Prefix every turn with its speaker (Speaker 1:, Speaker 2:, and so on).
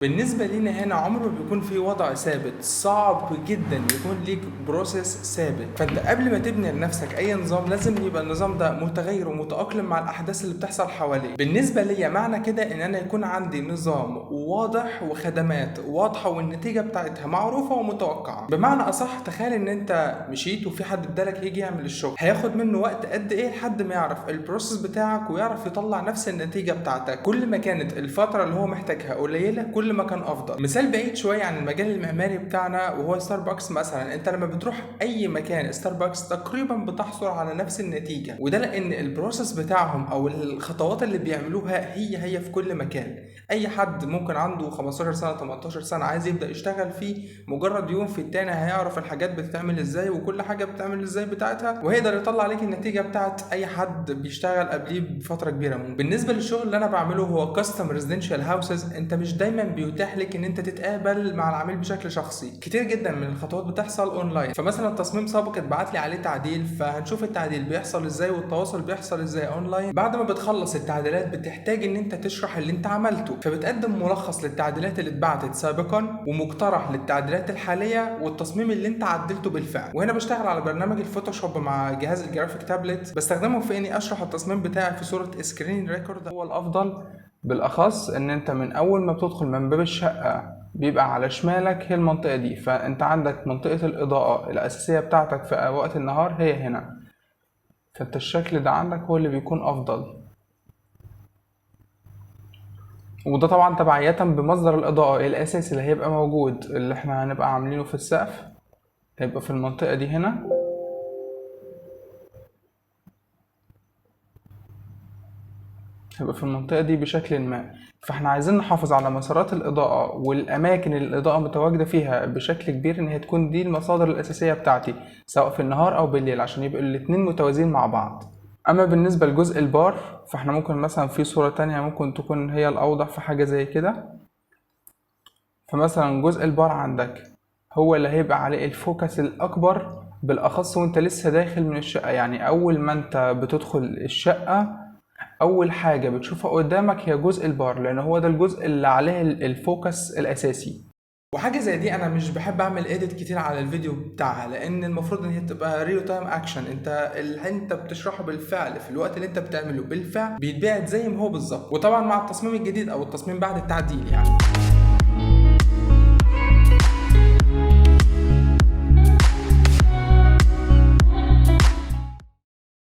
Speaker 1: بالنسبة لينا هنا عمره ما بيكون في وضع ثابت، صعب جدا يكون ليك process ثابت. فانت قبل ما تبني لنفسك اي نظام لازم يبقى النظام ده متغير ومتأقلم مع الاحداث اللي بتحصل حواليه. بالنسبة ليا معنى كده ان انا يكون عندي نظام واضح وخدمات واضحة والنتيجة بتاعتها معروفة ومتوقعة. بمعنى اصح، تخيل ان انت مشيت وفي حد بدالك يجي يعمل الشغل، هياخد منه وقت قد ايه لحد ما يعرف ال process بتاعك ويعرف يطلع نفس النتيجة بتاعتك؟ كل ما كانت الفترة اللي هو محتاجها قليلة كل ما كان افضل. مثال بعيد شوية عن المجال المعماري بتاعنا وهو ستاربكس مثلا، انت لما بتروح اي مكان ستاربكس تقريبا بتحصل على نفس النتيجة، وده لان ال process بتاعهم او الخطوات اللي بيعملوها هي هي في كل مكان. اي حد ممكن عنده 15 سنة 18 سنة عايز يبدأ يشتغل فيه، مجرد يوم في التاني هيعرف الحاجات بتتعمل ازاي وكل حاجة بتتعمل ازاي بتاعتها، وهيقدر يطلع عليك النتيجة بتاعت اي حد بيشتغل قبليه بفترة كبيرة. ممكن بالنسبة للشغل اللي انا بعمله هو custom residential houses، انت مش دايما بيتاح لك ان انت تتقابل مع العميل بشكل شخصي، كتير جدا من الخطوات بتحصل اونلاين. فمثلا تصميم سابق اتبعت لي عليه تعديل، فهنشوف التعديل بيحصل ازاي والتواصل بيحصل ازاي اونلاين. بعد ما بتخلص التعديلات بتحتاج ان انت تشرح اللي انت عملته، فبتقدم ملخص للتعديلات اللي اتبعتت سابقا ومقترح للتعديلات الحالية والتصميم اللي انت عدلته بالفعل. وهنا بشتغل على برنامج الفوتوشوب مع جهاز ال graphic tablet، بستخدمه في اني اشرح التصميم بتاعي في صوره screen record. هو الافضل بالاخص ان انت من اول ما بتدخل من باب الشقة بيبقى على شمالك هي المنطقة دي، فانت عندك منطقة الاضاءة الاساسية بتاعتك في وقت النهار هي هنا، فانت الشكل ده عندك هو اللي بيكون افضل، وده طبعا تبعية بمصدر الإضاءة الأساسي اللي هيبقى موجود اللي احنا هنبقى عاملينه في السقف، هيبقى في المنطقة دي هنا. هيبقى في المنطقة دي بشكل ما. فاحنا عايزين نحافظ على مسارات الإضاءة والأماكن اللي الإضاءة متواجدة فيها بشكل كبير، إن هي تكون دي المصادر الأساسية بتاعتي سواء في النهار أو بالليل، عشان يبقوا الاتنين متوازيين مع بعض. أما بالنسبة لجزء البار فاحنا ممكن مثلا في صورة تانية ممكن تكون هي الأوضح في حاجة زي كده. فمثلا جزء البار عندك هو اللي هيبقى عليه ال focus الأكبر، بالأخص وانت لسه داخل من الشقة. يعني أول ما انت بتدخل الشقة أول حاجة بتشوفها قدامك هي جزء البار، لأن هو ده الجزء اللي عليه ال focus الأساسي. وحاجة زي دي أنا مش بحب أعمل edit كتير على الفيديو بتاعها، لأن المفروض إن هي تبقى real time action، أنت اللي أنت بتشرحه بالفعل في الوقت اللي أنت بتعمله بالفعل بيتبعت زي ما هو بالظبط، وطبعا مع التصميم الجديد أو التصميم بعد التعديل يعني.